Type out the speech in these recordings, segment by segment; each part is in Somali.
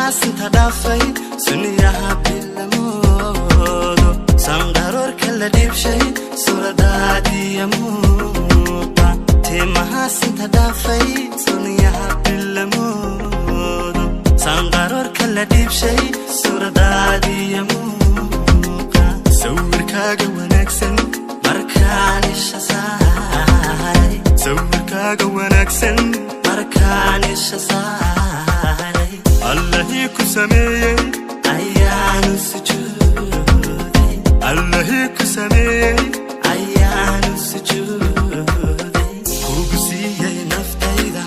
Timahaas inta dhaafay, suniyaha bilamoodo, sanqaroorka la dhiibshay, suuradaadiya muuqa. Timahaas inta dhaafay, suniyaha bilamoodo, sanqaroorka la dhiibshay, suuradaadiya muuqa. Sawirkaaga wanaagsan markaan isha saaray, Sawirkaaga wanaagsan markaan isha saaray, Allahii ku sameeyey ayaanu sujuuday. Allahii ku sameeyey Ayaanu sujuuday, kugu siiyey naftayda.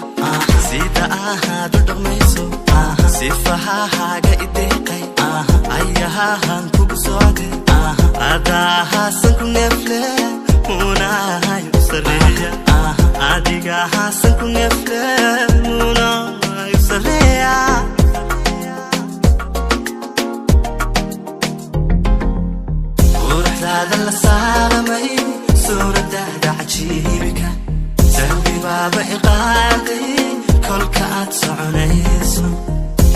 Sida ahaad u dhaqmayso, sifahahaaga ideeqay, ayahahan kugu socde, adahaasan ku neefle, munahay u sareeya. Adigahaasan ku neefle, munahay u sareeya. Quruxdaada la saalamay, suuradaada cajiibka, sahwi baaba iqaaday kolka aad soconayso.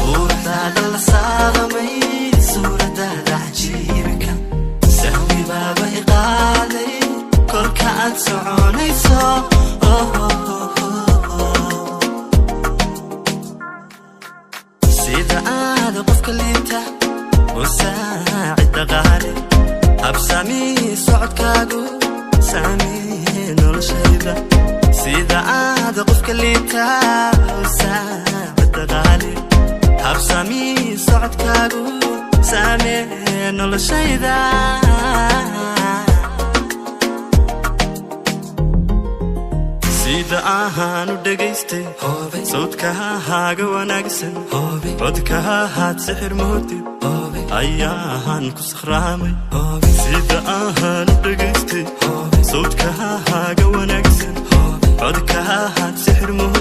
Quruxdaada la saalamay, suuradaada cajiibka, sahwi baaba iqaaday kolka aad soconayso. Oh, oh, oh, oh. Sida aad qofka liita u saacid dhaqaale, habsamii socodkaagu saamee noloshayda. Sida aad qofka liita u saacid dhaqaale, habsamii socodkaagu saamee noloshayda. Sida ahaan u dhegaystay sawdkahaaga wanaagsan, codkahaad sixir moodid, ayaahan ku sakhraamay. Sida ahaan u dhegaystay sawdkahaaga wanaagsan, codkahaad sixir moodid.